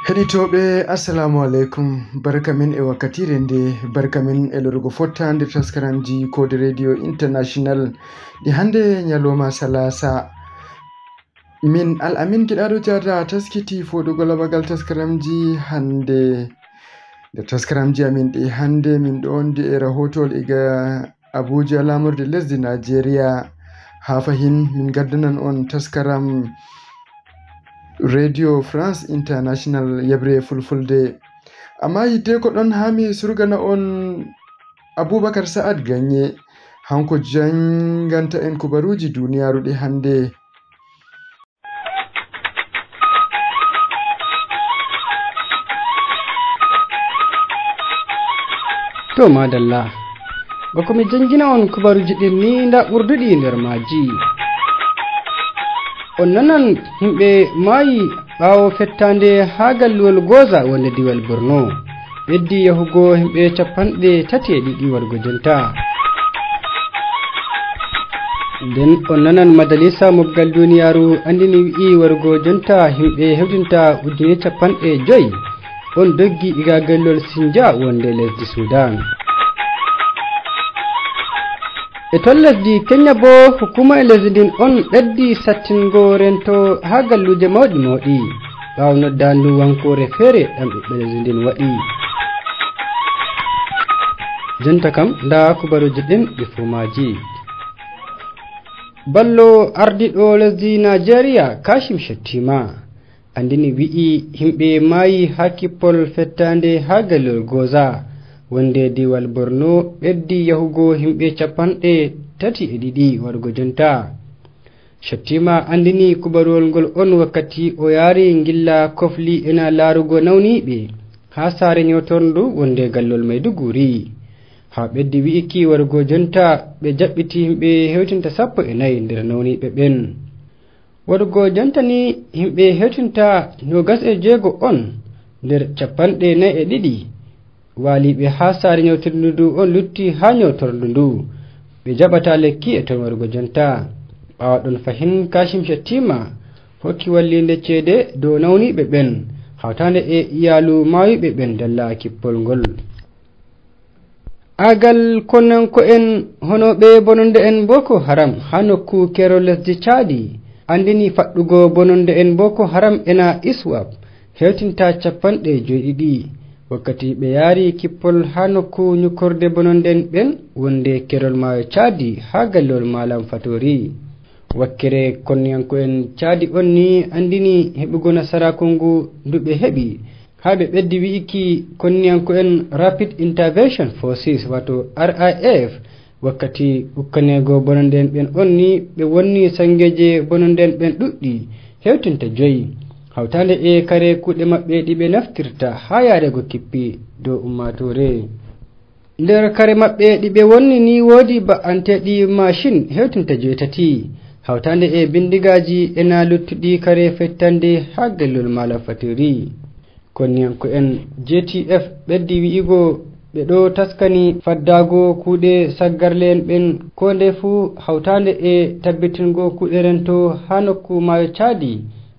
Heɗitoɓe, assalamu aleykum, barka men e wakkatire nde, barka men e lorugo fotta nder taskaramji Kode Radio International ɗi hande ñalowma salasa. Min Al'amin giɗaɗo jada taskiti foɗugo labagal taskaramji hande. Nder taskaramji amin ɗi hande min ɗo wondi e rahotowol iga Abuja lamorde lesdi Nigeria. Ha fahin min gaddanan on taskaram Radio France International yebre Fulfulde. Amma yidde ko ɗon hami surgana on Aboubacar Sa'ad Ganye hanko janganta en kubaruji duniyaru ɗi hande. To madalla, bako mi jangina on kubaruji ɗin ni nda ɓurduɗi nder maji. On nanan himɓe maayi ɓaawo fettande haa galluwol Goza wonde diwal Borno ɓeddi yahugo himɓe 32 wargo jonta. Nden on nanan majalisa mobgal duniyaru andini wi'i wargo jonta himɓe hewtinta 50,000 on doggi iga gallol Sinja wonde lesdi Sudan. E ton lesdi Kenya bo hukuma e lesdi ndin on ɓeddi sattingo rento ha galluje mawɗi mawɗi ɓaawo noddandu wankore feere ɗam ɓiɓɓe lesdi ndin waɗi. Jonta kam nda kubaruji ɗin ɗi fumaji. Ballo ardiɗo lesdi Nigeria Kashim Shettima andini wi'i himɓe maayi ha kippol fettande ha gallol Goza wonde diwal Borno ɓeddi yahugo himɓe 32 wargo jonta. Shettima andini kubaruwol ngol on wakkati o yaari ngilla kofli ena laarugo nawniɓe ha saare nyotorndu wonde gallol Maiduguri. Ha ɓeddi wi'iki wargo jonta ɓe jaɓɓiti himɓe hewtinta 14 nder nawniɓe ɓen. Wargo jonta ni himɓe hewtinta 26 on nder 42 waliɓe ha saare nyotorndu ndu on lutti ha nyotorndu ndu ɓe jaɓata lekki e ton wargo jonta. Ɓawa ɗon fahin Kashim Shettima hokki wallinde ceede dow nawniɓe ɓen hawtande e iyalu mayuɓe ɓen dalla kippol ngol. Agal konanko'en honoɓe bononde en Boko Haram ha nokku kerol lesdi Chadi andini faɗɗugo bononde en Boko Haram ena ISWAP hewtinta 57 wakkati ɓe yaari kippol ha nokku nyukkorde bononden ɓen wonde kerol maayo Chadi ha gallol Malam Fatori. Wakkere konniyanko'en Chadi on ni andini heɓugo nasaraku ngu ndu ɓe heɓi ha ɓe ɓeddi wi'iki konniyanko'en Rapid Intervention Forces wato RIF wakkati ukkanego bononden ɓen on ni ɓe wonni sangeje bononden ɓen ɗuɗɗi hewtinta 5 hawtande e kare kuɗe maɓɓe ɗi ɓe naftirta ha yarego kippi dow ummatore. Nder kare maɓɓe ɗi ɓe wonni ni woodi ba'anteɗi mashin hewtinta 8 hawtande e bindigaji ena luttuɗi kare fettande ha gallol Malam Fatori. Konniyanko'en JTF ɓeddi wi'igo ɓe ɗo taskani faddago kuuɗe saggarle en ɓen ko nde fuu hawtande e tabbitingo kuuɗe rento ha nokku maayo Chadi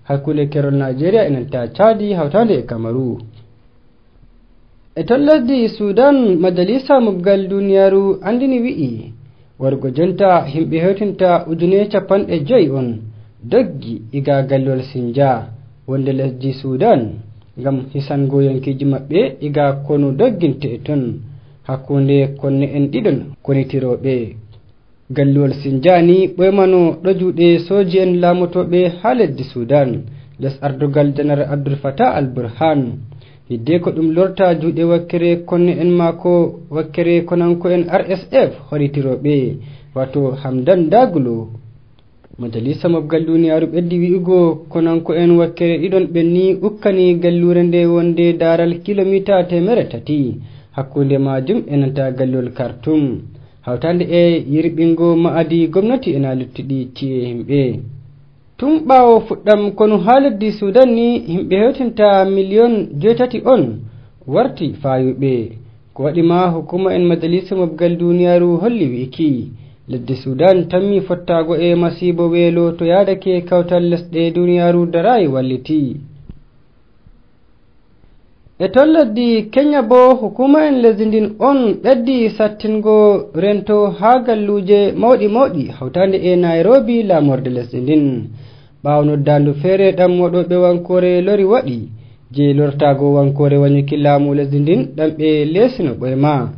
hakkunde kerol Nigeria enanta Chadi hawtande e Kamaru. E ton lesdi Sudan majalisa mobgal duniyaru andini wi'i wargo jonta himɓe hewtinta 50,000 on doggi iga gallol Sinja wonde lesdi Sudan ngam hisango yonkiji maɓɓe iga konu dogginte e ton hakkunde konne en ɗiɗon konitiroɓe. Galluwol Sinja ni ɓoymano ɗo juuɗe soji en laamotoɓe ha leddi Sudan les ardogal Janar Abdul Fatah al Burhan. Hidde ko ɗum lorta juuɗe wakkere konne en maako wakkere konanko en RSF horitiroɓe wato Hamdan Daglo. Majalisa mobgal duniyaru ɓeddi wi'ugo konanko en wakkere ɗiɗon ɓen ni ukkani gallure nde wonde daral kilomita 300 hakkunde majum enanta gallol Khartoum hawtande e yirɓingo ma'adi gomnati ena luttuɗi ci'e himɓe. Tun ɓaawo fuɗɗam konu ha leddi Sudan ni himɓe hewtinta 8 million on warti fayuɓe. Ko waɗi ma hukuma en majalisa mobgal duniyaru holli wi'iki leddi Sudan tammi fottago e masibo weelo to yadake kawtal lesɗe duniyaru darayi walliti. E toon lesdi Kenya bo, hukuma en lesdi ndin on ɓeddi sattingo rento ha galluje mawɗi mawɗi hawtande e Nairobi, lamorde lesdi ndin, ɓawo noddandu feere ɗam waɗoɓe wankore lori waɗi je lortago wankore wanyuki laamu lesdi ndin ɗam ɓe lesino ɓoyma.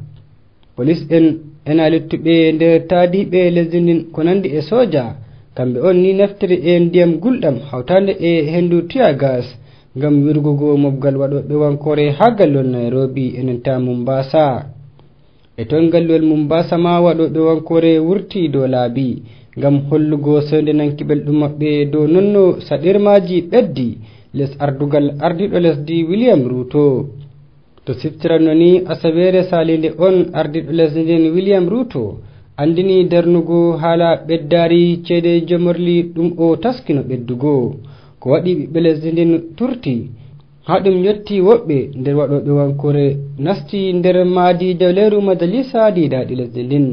Police en ena luttuɓe nder taadiɓe lesdi ndin ko nandi e soja, kamɓe on ni naftiri e ndiyam gulɗam hawtande e hendu tear gas ngam wirgugo mobgal waɗoɓe wankore ha gallol Nairobi enenta Mombasa. E toon gallol Mombasa ma waɗoɓe wankore wurti dow laabi ngam hollugo sewde nanki ɓelɗum maɓɓe dow nonno saɗirmaji ɓeddi les ardugal ardiɗo lesdi William Ruto. To siftiranno ni asawere salinde on ardiɗo lesdi ndin William Ruto andini darnugo haala ɓeddari ceede jomorli ɗum o taskino ɓeddugo, ko waɗi ɓiɓɓe lesdi ndin turti ha ɗum yetti woɓɓe nder waɗoɓe wankore nasti nder maadi dawleru majalisa didaɗi lesdi ndin.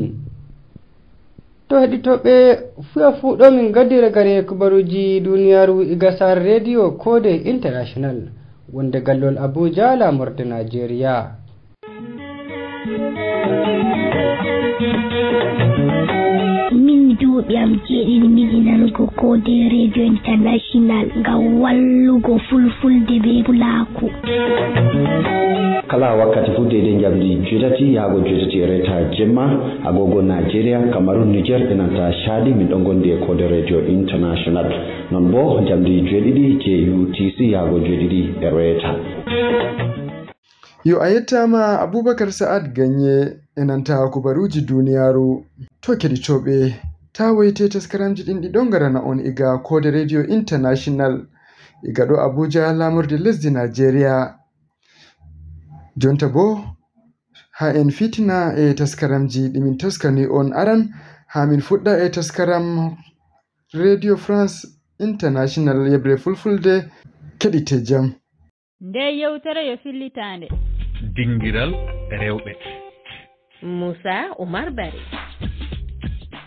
To heɗitoɓe fuya fuu ɗo min gaddi ragare kubaruji duniyaru iga sare radio Kode International wonde gallol Abuja, lamorde Nigeria. Min duuɓi am 7 miɗi nanugo Kode Radio International ngam wallugo Fulfulde be Pulaku. Kala wakkati fu deydey jamdi 8 yahgo 8:30 jemma agogo Nigeria, Cameron, Niger enanta Chadi, min ɗon gondi e Kode Radio International, non bo jamdi 7 je UTC yahgo 7:30. Yo a yettama Aboubacar Sa'ad Ganye enanta kubaruji duniyaru. To keɗitoɓe, ta waite taskaramji ɗin ɗi ɗon garana on iga Kode Radio International iga ɗo Abuja, lamorde lesdi Nigeria. Jonta bo ha en fitina e taskaramji ɗimin taskani on aran ha min fuɗɗa e taskaram Radio France International yebre Fulfulde. Keɗite jam. Nde yewtere yo fillitande Dingiral rewɓe. Moussa Oumar Bari.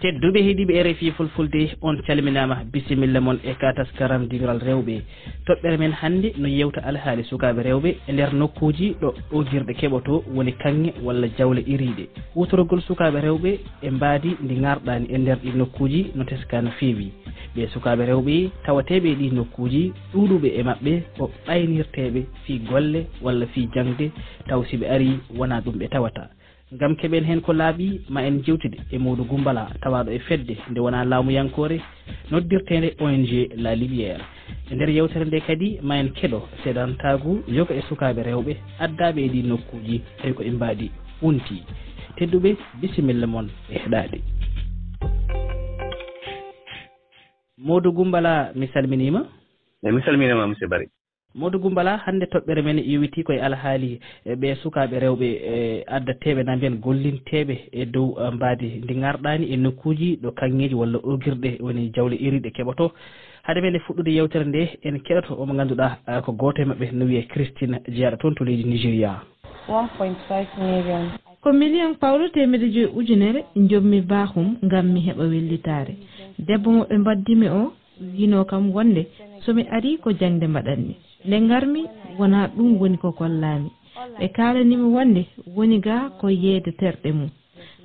Tedduɓe heeɗiɓe RFI Fulfulde, on calminama, bisimilla moon e ka taskaram Dingiral rewɓe. Toɓɓere men hannde no yewta alhaali sukaɓe rewɓe e nder nokkuji ɗo ɗogirɗe keɓoto, woni kanŋe walla jawle iriɗe. Wutorogol sukaɓe rewɓe e mbaadi ndi garɗani e nder ɗi nokkuji no teska no feewi. Ɓe sukaɓe rewɓe tawateɓe ɗi nokkuji, ɗuɗuɓe e mabɓe ko ɓaynirteɓe fi golle walla fi jangde, taw siɓe ari wona ɗum ɓe tawata. Ngam keɓen hen ko laaɓi ma en jewtide e Modou Goumbala, tawaɗo e fedde nde wona laamuyankore noddirtede ONG La Lumière. E nder yewtere nde kadi ma en keɗo seedantagu yoga e sukaɓe rewɓe addaɓe e ɗi nokkuji tawi ko e mbaadi wunti. Tedduɓe, bisimilla moon e heɗade. Modou Goumbala, mi salminima. Mi salminima monsieur Barry. Modou Goumbala, hannde toɓɓere men yowiti koye alhaali ɓe sukaɓe rewɓe e addateɓe na mbiyen gollinteɓe e dow mbaadi ndi garɗani e nokkuji ɗo kanŋeji walla ogirɗe woni jawle iriɗe keɓoto. Hade men e fuɗɗude yewtere nde en keɗoto omo ganduɗa ko goto e mabɓe no wiye Christine, jeeyaɗo toon to leydi Nigéria. 1.5 million. Ko million pawlo 500 ujunere jommi baaxum ngam mi heɓa wellitare. Debbo mo ɓe mbaddimi o wino kam wonde somi ari ko jangde mbaɗanmi. Nde garmi wona ɗum woni ko kollami. Ɓe kalanimi wonde woni ga ko yeeyde terɗe mum.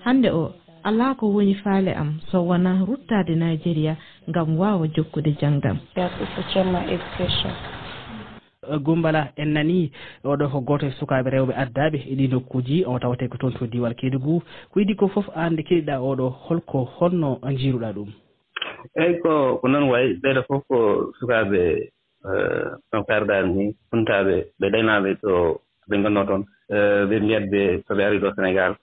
Hande o ala ko woni faale am so wona ruttade Nigeria ngam wawa jokkude jangdam. Goumbala, en nani oɗo ko goto e sukaɓe rewɓe addaɓe e ɗi nokkuji o tawate ko toon to diwal Kédougou. Ko idi ko foof an nde keɗiɗa oɗo holko holno jiiruɗa ɗum? Eeyi, ko noon wayi, ɓeeɗo fof ko sukaaɓe no kaarɗaa ni, funtaaɓe ɓe ɗaynaaɓe ɗo ɓe ngonnoo toon, ɓe mbiyat ɓe so ɓe arii ɗo Sénégal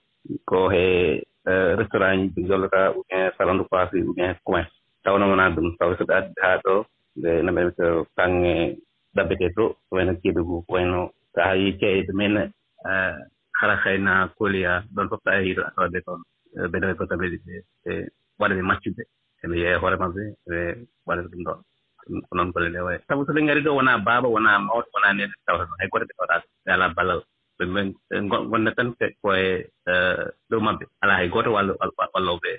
ko he restaurant ji ɓe gollata ou bien salon de coiffure ou bien commerce, tawno wonaa ɗum taw so ɓe addi haa ɗo ɓe no ɓe to baŋnge ɗaɓɓetee to ko wayno Kédougou, ko wayno so a yii ceede men hara hayna Koliya ɗon fof, so a yehii ɗo a tawat ɓe toon, ɓe ndewa ko tawi ɓe waɗa ɓe maccuɓe, eɓe yeeya hoore maɓɓe, ɓe waɗa ɗum ɗon. Ko noon golle ɗee wayi sabu so ɓe ngarii ɗo wonaa baaba, wonaa mawɗo, wonaa nene tawata ɗon, hay gooto ɓe tawataa ɓe alaa ballal, ɓe gonnat tan koye dow maɓɓe, alaa hay gooto wallooɓe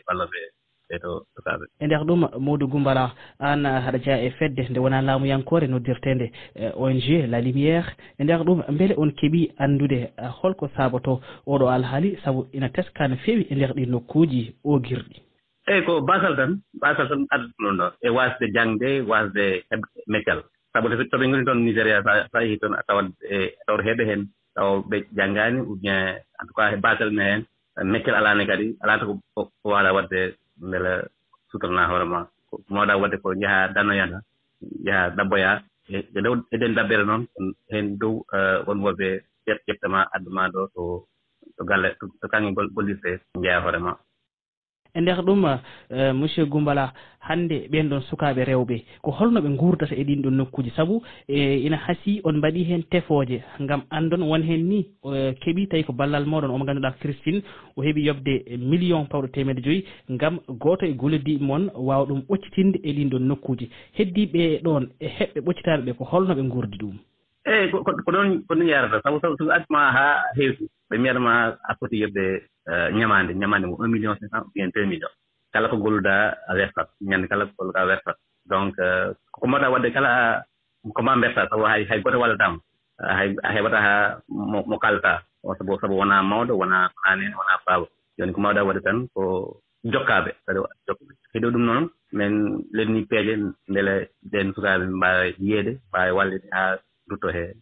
Ɓeeɗo sukaaɓe. E nder ɗum Modou Goumbala, an haɗa jeeya e fedde nde wona laamuyankore noddirtede ONG La Lumière. E nder ɗum beele on keeɓi andude holko saboto oɗo alhaali, saabu ina teska no feewi e nder ɗi nokkuji ogirɗi? Eeyi, ko basal tan, basal tan addata ɗum ɗon, e wasde jangde, wasde heɓde meccal, sabu toɓe ngoni toon Nigéria, sa yeehi toon a tawat e tawta heɓe heen taw ɓe janngaani ou bien en tout cas basal ne heen, meccal alaani kadi, alaa to ko waawɗaa waɗde mbele sutorana hoore ma. Ko mawɗaa waɗde ko njahaa danoya, njahaa ɗabboyaa e dow eɗen ɗabbere noon heen dow won wonɓe ƴettama adduma ɗo to galle to kaŋŋe gollirte, njeeya hoore ma. E nder ɗum, monsieur Goumbala, hannde ɓen ɗon sukaaɓe rewɓe ko holno ɓe nguurdata e ɗin ɗon nokkuuji, sabu e ina haasi on mbaɗii heen tefooje ngam anndon won heen ni keɓi tawi ko ballal mooɗon omo ngannduɗaa Christine o heɓi yoɓde million pawɗo 500 ngam gooto e gollodiiɓe moon waawa ɗum ɓoccitinde e ɗin ɗon nokkuuji. Heddiiɓe ɗon e heɓɓe ɓoccitaaɓe ɓe ko holno ɓe nguurdi ɗum? Eeyi, ko noon yarata, sabu so adduma haa heewti ɓe mbiyatma a foti yoɓde ñamaande mo 1 million 500 ou bien 2 millions, kala ko golluɗaa a wertat ñannde, kala ko golluɗaa a wertat. Donc ko mbaɗa waɗde kala ko ma mbertaa, sabu hay gooto wallataama, hay a heɓataa haa mo kaltaa o, sabu wonaa mawɗo, wonaa nene, wonaa baaba. Jooni ko mbawɗaa waɗde tan ko jokkaaɓe kadi heɗo ɗum noon min lelnii peeje mbele ɓeen sukaaɓe mbaawa yiyeede, mbaawa wallide haa rutto he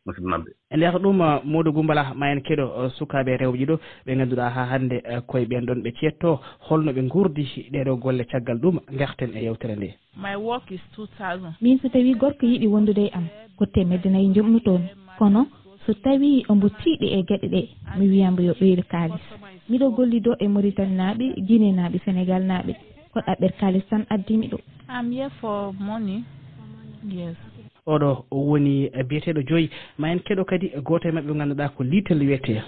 musidɓe maɓɓe. E nder ɗum, Modou Goumbala, ma en keɗo sukaaɓe rewɓe ɗiɗo ɓe ngannduɗaa haa hannde koye ɓen ɗon ɓe ceetto holno ɓe nguurdi ɗeɗo golle, caggal ɗum garten e yewtere nde. My work is 2000. Min so tawi gorko yiɗi wondude e am ko 400 jomnutomi, kono so tawi ombo tiiɗi e gueɗe ɗe, mi wiyamo yo ɓeydu kalis. Miɗo gollido e Mauritanie naaɓe, Guinée naaɓe, Sénégal naaɓe, ko ɗaɓɓere kalis tan addimi ɗo. I'm here for money. Yes. Oɗo woni biyeteɗo Joyi. Ma en keɗo kadi goto e mabɓe ɓe ganduɗa ko Litel wiyete.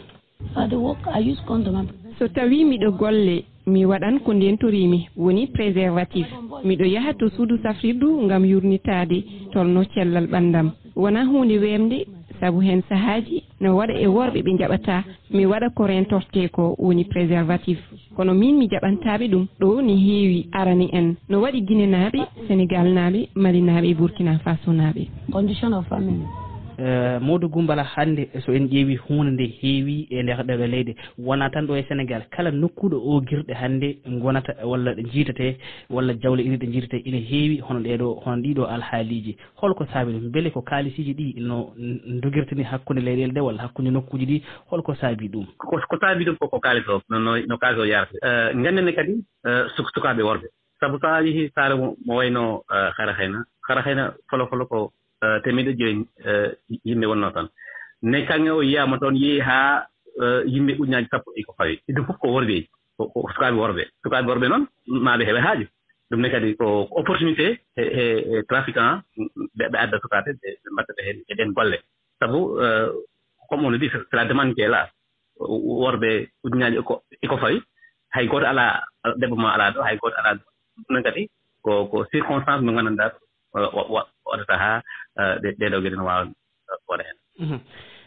So tawi miɗo golle, mi waɗan ko ndentorimi woni préservatif. Miɗo yaha to suudu safrirdu ngam yurnitade tolno cellal ɓandam. Wona hunde wemde, saabu hen saahaji no waɗa e worɓe ɓe jaɓata mi waɗa ko rentorte ko woni préservatif, kono min mi jaɓantaɓe ɗum. Ɗo ni heewi arani en no waɗi Guinée naaɓe, Sénégal naaɓe, Mali naaɓe e Burkina Faso naaɓe. Condition of family. Modou Goumbala, hannde so en ƴeewi hunde nde heewi e nder ɗeɗo leyɗe, wona tan ɗo e Sénégal, kala nokkuɗo ogirɗe hannde gonata walla ɗe jiitate walla jawle iri ɗe jiitate ina heewi hono ɗeɗo hono ɗiɗo alhaaliji. Holko saabi ɗum? Beele ko kalisiji ɗi no dogirtani hakkude leyɗele ɗe walla hakkude nokkuji ɗi? Holko saabi ɗum? Ko saabi ɗum koko kalis o no kalis o yarate. Gandene kadi sukaaɓe worɓe, sabu so a yeehi saare mo wayno hara hayna hara hayna folo folo ko 500 yimɓe wonno toon ne kaŋŋe o yiyama toon yeehi haa yimɓe 10 000 e ko fawi. Ɗum fof ko worɓeji, ko sukaaɓe worɓe. Sukaaɓe worɓe noon maɓe heeɓe haaju ɗum ne kadi ko opportunité e trafiquant ɓe adda sukaaɓe, ɓe mbatta ɓe heen eɗen golle, sabu comme on le dit, c'est la demande qui est là. Worɓe ujunaaji eko fawi, hay gooto alaa debbo ma alaa ɗo, hay gooto alaa ɗo. Ɗum noon kadi ko circonstance mo nganndanɗaa waɗata haa ɗeɗo geɗe ne waawa waɗa heen.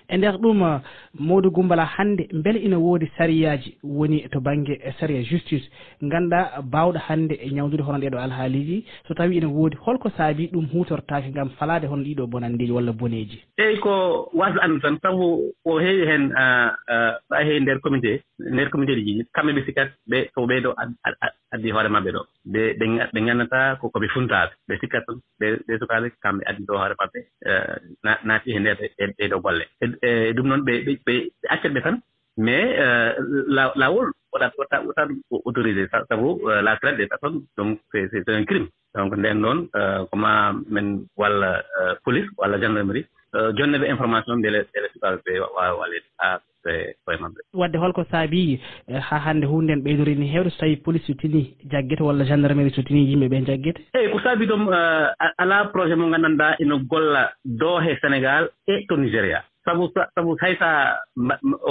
E nder ɗum, Modou Goumbala, hannde beele ina woodi sariyaji woni to banggue saria justice ganduɗa bawɗo hannde e ñawdude hono ɗeɗo alhaaliji? So tawi ina woodi, holko saabi ɗum hutortake gam falade hono ɗiɗo bonandeji walla boneji? Eeyi, ko wasde anndu tan, sabu ko heewi heen sa heewi nder comité ji, kamɓe ɓe sikkat ɓe ko ɓeeɗo addi hoore maɓɓe ɗo, ɓe nganndataa koɓe funtaaɓe, ɓe sikkat tan ɓe sukaaɓe kamɓe addi ɗo hoore maɓɓe naati e ndeer ɗeɗo golle. E ɗum noon ɓe accat ɓe tan, mais laawol waɗat waɗata ɗum autorisé, sabu la traite des personnes donc c'est un crime. Donc nden ɗoon koma min walla police walla gendarmerie jonneɓe information mbele sukaaɓe ɓe waawa wallide haa e koye maɓɓe. Wadde holko saabi haa hannde hunde en ɓeydori ni heewde, so tawi police so tini jaggete walla gendarmerie so tini yimɓe ɓe jaggete? Eeyi, ko saabi ɗum alaa projet mo nganndanɗaa ina golla doo he Sénégal e to Nigéria, sabu hay sa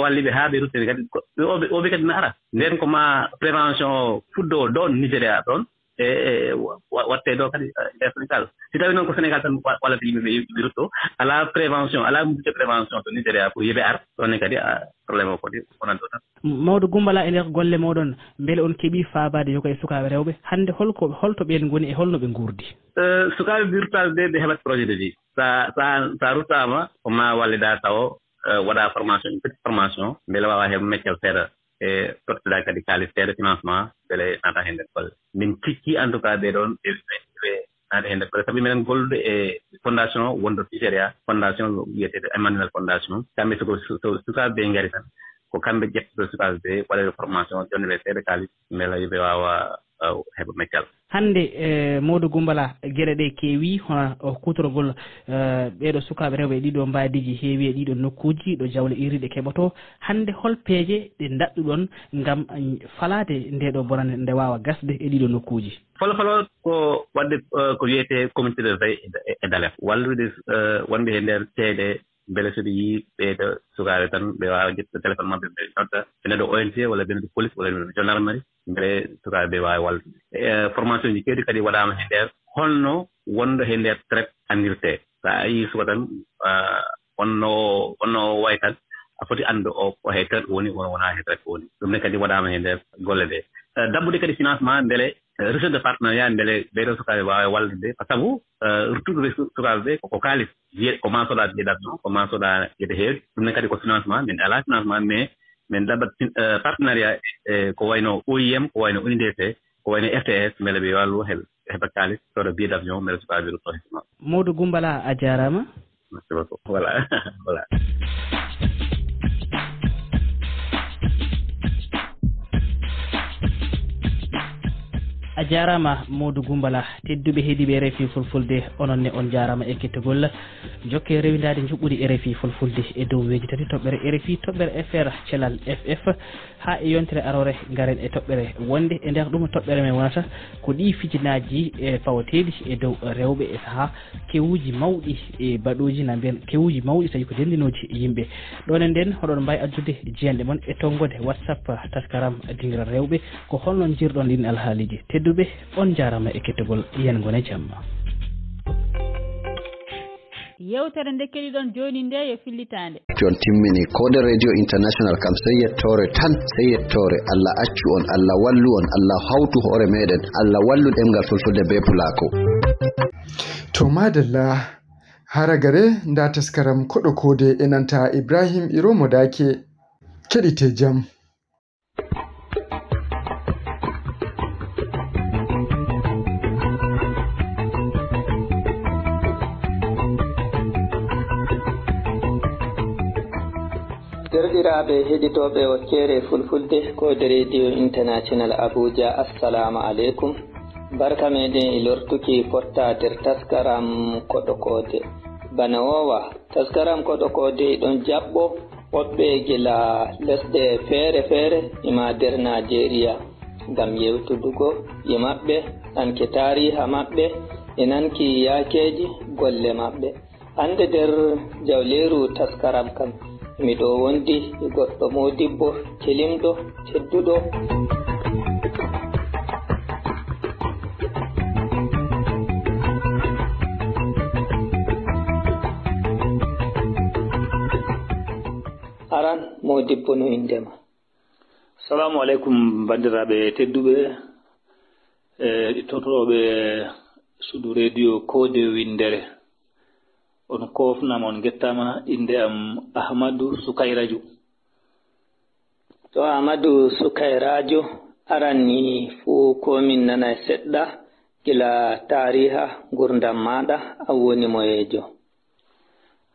walliɓe haa ɓe ruttini kadi oɓe kadi ne ara nden ko ma prévention o fuɗɗoo ɗon Nigéria ɗon. e watte ɗo kadi nder Sénégal. Si tawi noon ko Sénégal tan wallata yimɓe ɓe rutto, ala prévention, ala budget prévention to Nigéria pour yimɓe ar ɗonne kadi probléme o kadi wonan ɗo tan. Mawɗo Goumbala, e nder golle moɗon beele on keeɓi fabade yoga e sukaɓe rewɓe hande holko holto ɓen goni e holno ɓe gurdi? Sukaɓe wirtaɓe ɓe ɓe heɓat projet de vie. Sa ruttama ko ma walliɗa taw waɗa formation, une petite formation beele wawa heɓ meccal seeɗa e totteɗa kadi kalis seeɗa financement beele naata hen nder golle. Min cikki en tout cas ɓeɗon ɓe naata hen nder golle, saabu minen gollude e fondation wonɗo Nigéria, fondation wiyeteɗo Emmanuel Fondation. Kamɓe soko sukaɓe ɓe gaari tan ko kamɓe ƴettoto sukaɓe ɓe waɗaɓe formation, jonnaɓe seeɗa kalis beele yimɓe wawa heɓa meccal. Hande e Modou Goumbala, gueɗe ɗe keewi hono kutorgol ɓeɗo sukaɓe rewɓe e ɗiɗo mbadiji heewi e ɗiɗo nokkuji ɗo jawle iriɗe keɓoto. Hande hol peeje ɗe daɗɗuɗon gam falade ndeɗo bonande nde wawa gasde e ɗiɗo nokkuji? Folo folo ko wadde ko wiyete comité de veille et d' alerte, wallude wonɓe e nder ceeɗe beele soɓe yii ɓeeɗo sukaaɓe tan ɓe waawa ƴettude téléphone maɓɓe ɓe nodda, ɓe nodda ONG walla ɓe nodda police walla ɓe nodda gendarmerie mbele sukaaɓe ɓe waawa wallude. E formation ji keewɗi kadi waɗaama he ndeer holno wonɗo he ndeer traite anndirtee. So a yii suka tan wonno o wayi tan a foti anndu o ko he traite woni wona wonaa he traite woni. Ɗum ne kadi waɗaama he ndeer golle ɗee. Dabbude kadi financement mbele recherche de partenariat mbele ɓeeɗo sukaaɓe waawa wallude, sabu ruttude sukaaɓe ɓee koko kaalis wiye ko maa soɗaa billet d'avion, ko maa soɗaa geɗe heewɗe. Ɗum ne kadi ko financement, min alaa financement mais min ɗaɓɓat partenariat e ko wayno OIM, ko wayno UNDP, ko wayno RTS mbele ɓe wallu heɓa kaalis soda billet d'avion mbele sukaaɓe rutto he maɓɓe. Modou Goumbala, a jaaraama. Merci beaucoup. Voilà. Voilà. A jarama Modou Goumbala, tedduɓe heeɗiɓe RFI Fulfulde, onon ne on jarama e kettogol. Jokke rewidade juɓɓudi RFI Fulfulde e dow weji tati toɓɓere RFI toɓɓere FR Thelal FF ha e yontere arore garen e toɓɓere wonde. E nder ɗum toɓɓere men wonata ko ɗi fijinaji e fawateɗi e dow rewɓe e saaha kewuji mawɗi e baɗoji na mbiyen kewuji mawɗi tawi ko dendinoji yimɓe. Ɗon e nden hoɗon mbawi addude jiyanɗe moon e tonggode WhatsApp taskaram dinguiral rewɓe ko holno jirɗon ɗin alhaaliji. Tedduɓe on jarama e kettogol, yen gone jamma. Yewtere nde keɗiɗon joni nde yo fillitande. On timmini Kode Radio International kam sey yettore tan, sey yettore. Allah accu on, Allah wallu on, Allah hawtu hoore meɗen, Allah wallu ɗemgal Fulfulde be Pulaako. To madalla, haragare nda taskaram koɗo kode e nanta Ibrahim Iromo Dake. Keɗite jam. Derɗiraɓe heɗitoɓe wakkere Fulfulde Kode Radio International Abuja, assalamu aleykum. Barka meɗen e lortuki fotta nder taskaram koɗo kode. Bana wowa taskaram koɗo kode ɗon jaɓɓo woɓɓe gila lesɗe feere feere ima nder Nigeria ngam yewtudugo e maɓɓe, nanki tariha maɓɓe e nanki yakeji golle maɓɓe. Hande nder jawleru taskaram kam miɗo wondi e goɗɗo modibbo kelimɗo tedduɗo. Aran modibbo no indema. Assalamu aleykum bandiraɓe tedduɓe e ɗittotoɓe suudu radio Kode Windere. On kofnama, on gettama. Inde am Ahmadou Sukayraju. To Ahmadou Sukayraju, aran ni fuu komin nana seɗɗa gila tariha gurdam maɗa, a woni moyejo.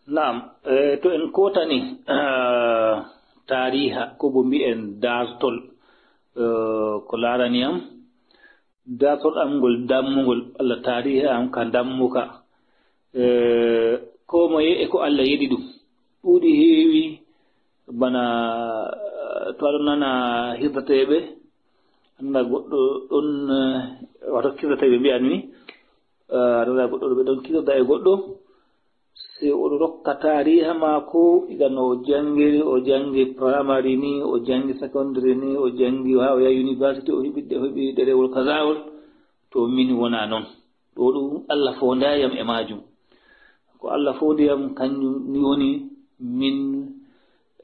Naam, to en kotani tariha ko bo mbi'en dartol, ko larani am dartol am ngol dammugol, Allah tariha am ka dammuka. Ko moye e ko Allah yiɗi ɗum ɗuuɗi heewi, bana to aɗa nana hirdateɓe, anda goɗɗo ɗon wato kirdateɓe mbiyan ni, aɗa nana goɗɗo ɓe ɗon kirda e goɗɗo se oɗo rokka tariha maako iga no o janngiri, o janngi primary ni, o janngi secondary ni, o janngi ha o yahi university, o heɓi ɗerewol kazawol. To min wona noon ɗo ɗum Allah fondayam e majum. Ko Allah fondiyam kanjum ni woni min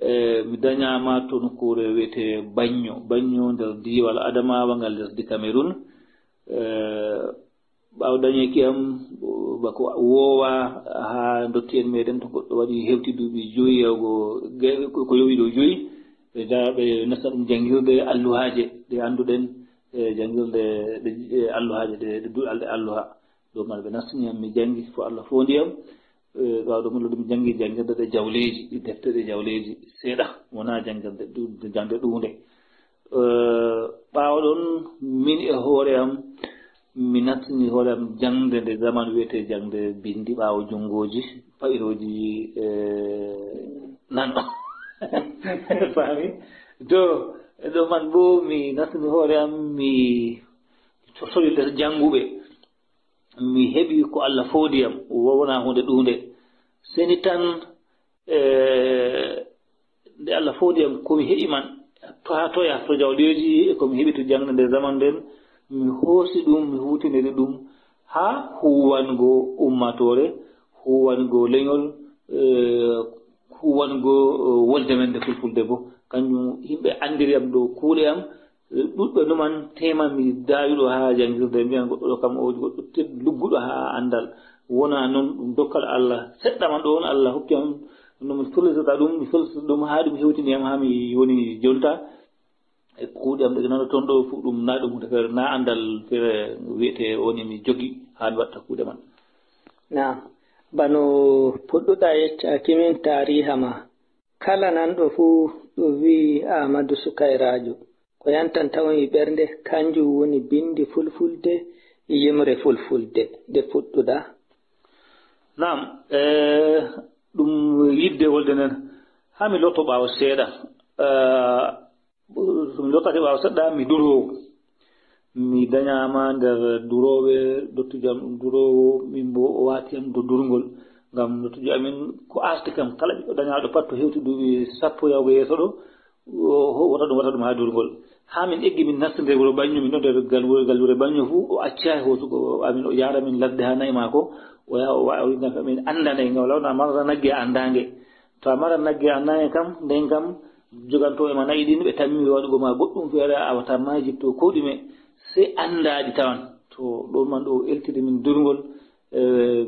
e mi dañama to nokkure wiyete Bagno, Bagno nder diwal Adamawa ngal lesdi Cameroun. E ɓawo dañeki am bako woowa ha dotti en meɗen to goɗɗo waɗi hewti duuɓi 5 yawgo ko yowi ɗo 5, ɓe dara ɓe nasta ɗum jangirde alluhaje ɗe annduɗen, e jangirde ɗe alluhaje ɗe duɗal ɗe alluha ɗo man ɓe nastiniyam, mi jangi fo Allah fondiyam. Ɓawa ɗo ɗum jangi jangirde ɗe jawleji, ɗi defte ɗe jawleji seeɗa, wona jangirde jangde ɗunde. Ɓawa ɗon min e hoore am mi nattini hoore am jangde nde zaman wiyete jangde bindi ɓaawo junngoji payiroji e nanɗo faami do ɗo man bo mi nattini hoore am, mi sori nder jannguɓe, mi heɓi ko Allah foodiyam wona hunde ɗunde seni tan. E nde Allah foodiyam komi heɓi man to ha toya to jawɗeji e komi heɓi to jangde nde zaman nden, mi hoosi ɗum mi hutiniri ɗum ha huwango ummatore, huwango leñol, e huwango wolde men nde fulfulde. Bo kanjum yimɓe andiriyam ɗo kuuɗe am ɗuɗɓe numan tema mi dawiɗo ha jangirde, mbiyan goɗɗo ɗo kam o goɗɗo lugguɗo ha andal. Wona noon, ɗum dokkal Allah seɗɗa man ɗo on Allah hokki am nomi fellisata ɗum, mi fellisata ɗum ha ɗum hewtiniyam ha mi woni jonta e kuuɗe am ɗe nano toon ɗo fo ɗum na ɗum hunde feere na andal feere wiyete woni mi jogui ha mi watta kuuɗe man. Nam bano puɗɗuɗa yeccaki min tariha ma, kala nanɗo fuu ɗo wi Amadou Sukairajo ko yantan tawon e ɓernde kanjum woni bindi fulfulde, yimre fulfulde nde fuɗɗuɗa. Nam e ɗum yidde wolde nden ha mi lotto ɓaawo seeɗa, somi lottake ɓaawo seɗɗa mi durowo, mi dañama nder duroɓe, dottijo am ɗum durowo, min bo o waati am do durngol ngam dottijo amin ko arti kam kala ɓiɗɗo dañaɗo pat to hewti duuɓi 10 yawgo yeeso ɗo wata ɗum wata ɗum ha durngol. Ha min eggi min nasti nder wuro Bagno, min ɗo nder gallure Bagno fuu o accayi hosugo amin, o yara min ladde ha nayi maako, o yaha o wawi ngam min anda nayi ngam lawna mara nagge a andange, to a mara nagge a andange kam nden kam joganto ema nayi ɗin ɓe tammi waɗugo ma goɗɗum feere a wata ma jipto ko ɗume sey andaɗi tawan. To ɗon man ɗo eltiri min durngol,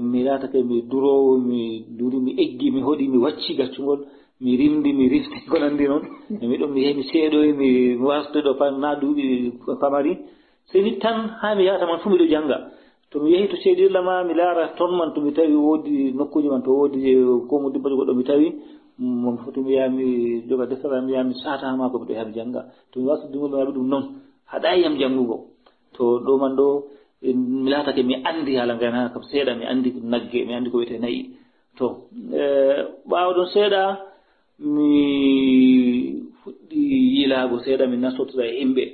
mi laatake mi durowo, mi duri, mi eggi, mi hoɗi, mi wacci gaccugol, mi rimdi, mi rifti ko nandi noon. Miɗon mi yehi mi seeɗoyi, mi wasde ɗo na duuɓi pamari seni tan ha mi yahata man fuu miɗo jangga. To mi yehi to seeɗirla ma mi laara toon man, to mi tawi woodi nokkuji man, to woodi komo dibbaji goɗɗo mi tawi mon foti mi yaha mi joga deftere, mi yaha mi saata ha maako, miɗo yaha mi jangga. To mi wasa dungol mi waɗi ɗum noon haɗayiyam janngugo. To ɗo man ɗo mi laatake mi anndi haala ngaynaaka kam seeɗa, mi anndi nagge, mi anndi ko wiyete nayi. To ɓaawo ɗon seeɗa mi fuɗɗi yiilaago seeɗa, mi nastotira e yimɓe.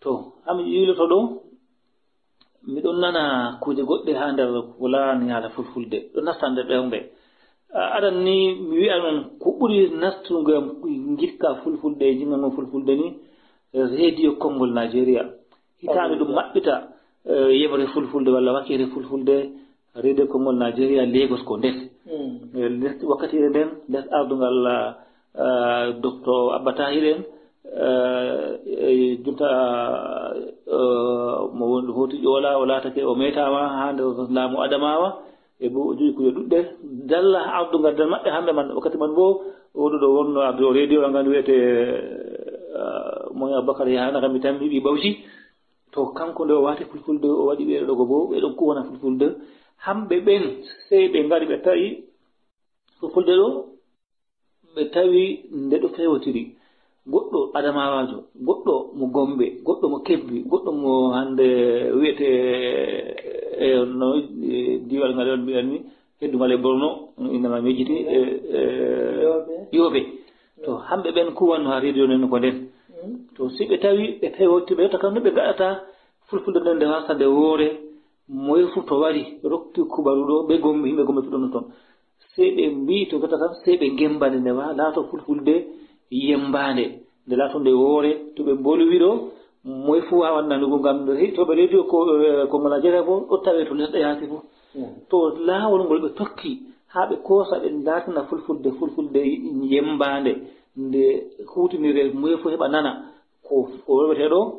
To hami yiiloto ɗo miɗon nana kuuje goɗɗe haa nder ko laarani haala fulfulde ɗo nasta nder ɓernde. Aɗan ni mi wiya noon ko ɓuri nastugo am jikka fulfulde e jingal ngol fulfulde ni radio konngol Nigéria hitaande ɗum maɓɓita yeɓre fulfulde walla wakkere fulfulde radio konngol Nigéria Lagos ko nden les wakkatire nden les ardungal docteur Abba Tahir en junta mo woni hoti ƴoola o laatake o metama ha nder laamu Adamawa e bo o jogi kuje ɗuɗɗe dalla ardungal nder maɓɓe hamɓe man wakkati man bo oɗo ɗo wonno ardu radio o ngan wiyete moy Aboubacar Yahana kam mi tan mi ɓi Bawci. To kanko nde o waati fulfulde o waɗi ɓeɗo ɗo go bo ɓeɗon kuwana fulfulde hamɓe ɓen sey ɓe ngari ɓe tawi fulfulde ɗo ɓe tawi nde ɗo fewotiri goɗɗo Adamawajo, goɗɗo mo Gombe, goɗɗo mo Kebbi, goɗɗo mo hande wiyete e no diwal ngal on mbiyan ni heddugal e Borno innama mejjiti Yobe. To hamɓe ɓen kuwanno ha radio nen ko nden to si ɓe tawi ɓe fewotiri ɓe yetta kam no ɓe gaɗata fulfulde nden nde wasa nde woore moye fuu to wari rokki kubaru ɗo ɓe Gombe yimɓe Gombe fu ɗon toon sey ɓe mbi to gata kam sey ɓe gembande nde wa laato fulfulde yembande nde laato nde woore to ɓe bolwi ɗo Moye fuu wawan nanugo, ngam heɗitoɓe radio ko kongo Nigeria bo ɗo tawe to lesɗe yaasi fuu. To laawol ngol ɓe tokki haa ɓe koosa ɓe dartina Fulfulde, Fulfulde yembande nde huutinire, moye fuu heɓa nana ko wolwete ɗo,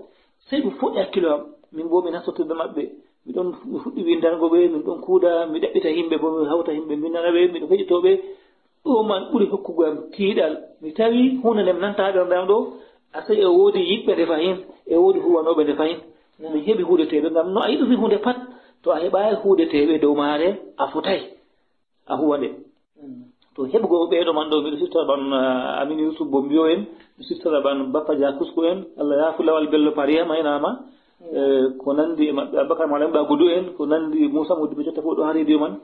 sey ɗum fuɗɗi hakkilo am. Min bo mi nastotirɓe maɓɓe, miɗon mi fuɗɗi windango ɓe, min ɗon kuuda, mi ɗaɓɓita yimɓe bo, mi hawta yimɓe bindana ɓe, miɗo heƴitoɓe. Ɗo man ɓuri hokkugo am tiiɗal. Mi tawi hunde nde mi nanta ɓernde am ɗo, a tawi e woodi yiɓɓe nde fahin, e woodi huwanoɓe nde fahin. Mi heɓi huudeteɓe, ngam no a yiɗufi hunde pat, to a heɓayi huudeteɓe dow maare, a fotay a huwa nde. To heɓugo ɓeeɗo man ɗo, miɗo siftora ɓan Aminu Yusuf bo mbiyo en, mi siftora ɓan Bappa Dia Kusko en, Allah yaafu Lawal Bello Paria maynama, ko nandi e maɓɓe Aboubacar Malam Bagoudou en, ko nandi Moussa Modibo jotta fof ɗo ha radio man,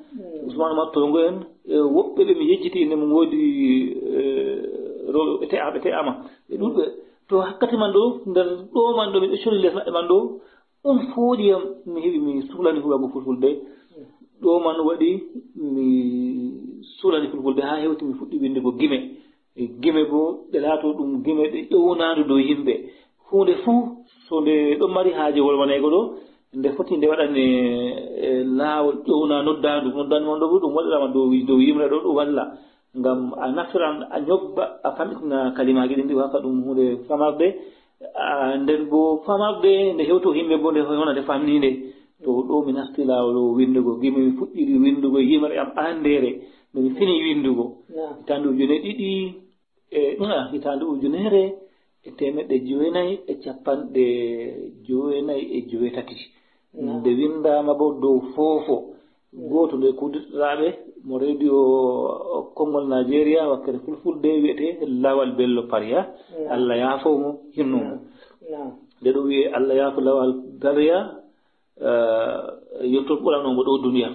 Ousmane Mattogo en, e woɓɓe ɓe mi yejjiti inde mum, woodi rewɓe ɓe te'a ɓe te'ama ɓe ɗuɗɓe. To hakkati man ɗo nder ɗo man ɗo miɗo coli les maɓɓe man ɗo, ɗum fooɗiyam mi heɓi mi suhlani huwago Fulfulde. Ɗo man waɗi mi suhlani Fulfulde ha hewti mi fuɗɗi windugo gime. Gime bo ɗe laato ɗum gime ɗe ƴownandu dow yimɓe. Hunde fuu so nde ɗon mari haaje wolwanego ɗo, nde foti nde waɗane laawol ƴowna noddandu. Noddandu man ɗo bo ɗum waɗirama dow yimre ɗo, ɗo walla ngam a naftiran a ñobba a famɗitina kalimaji ɗin, ɗi hokka ɗum hunde famarde, nden bo famarde nde hewto yimɓe bo nde wona nde famninde. To ɗo mi nasti laawol windugo gimi, mi fuɗɗiri windugo yimre am arandere nde mi fini windugo hitande 2000 e ɗum hitande 1998, nde windama bo dow foofo goto nde kudiɗiraɓe mo radio konngol Nigeria wakkere Fulfulde wiyete Lawal Bello Paria, Allah yaafomo hinnumo. Nde ɗo wiye Allah yaafo Lawal Paria, yetto ɓuranomo ɗo duniya.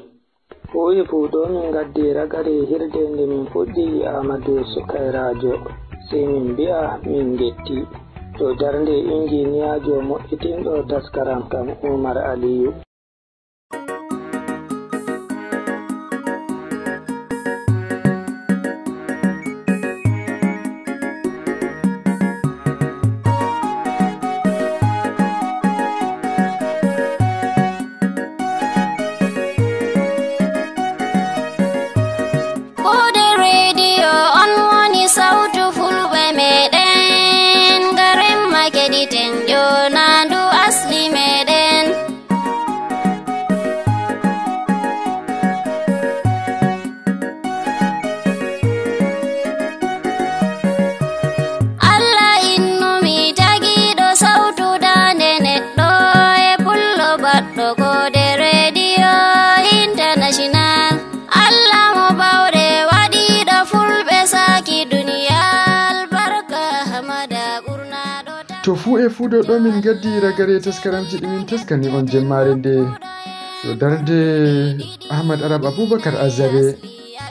Ɓooyi fuu ɗo min gaddi ragare hirde nde min fuɗɗi Amadou Sukayrajo, sey min mbi'a min getti to darnde injiniyajo mo'itinɗo taskaram kam Oumar Aliyu. To fuu e fuu ɗo ɗo min gaddi ragare taskaramji ɗi min taskani on jemmare nde yo darde Ahmad Arab Aboubacar Azare,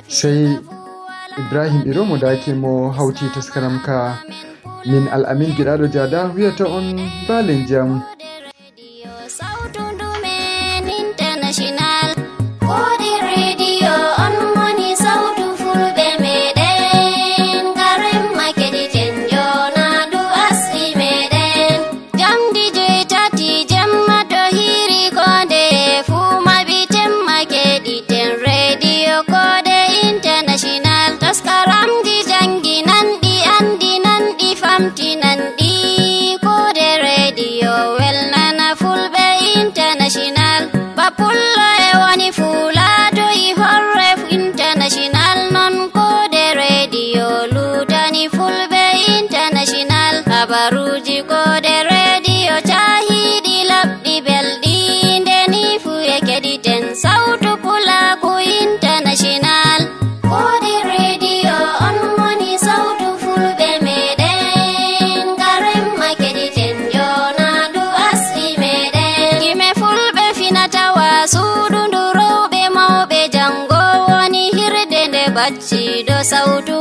sey Ibrahim Iromo dake mo hawti taskaram ka. Min Al'amin Giɗaɗo Jada wiyata on balen jam. Habaruji kode radio cahiɗi labɗi belɗi, ndeni fu e keɗiten sautu pulaku international. Kode radio on woni sautu fulɓe meɗen, garemma keɗiten jonandu asli meɗen. Gime fulɓe finatawa suudu ndu rowɓe mawɓe jango woni hirde nde bacciɗo sautu.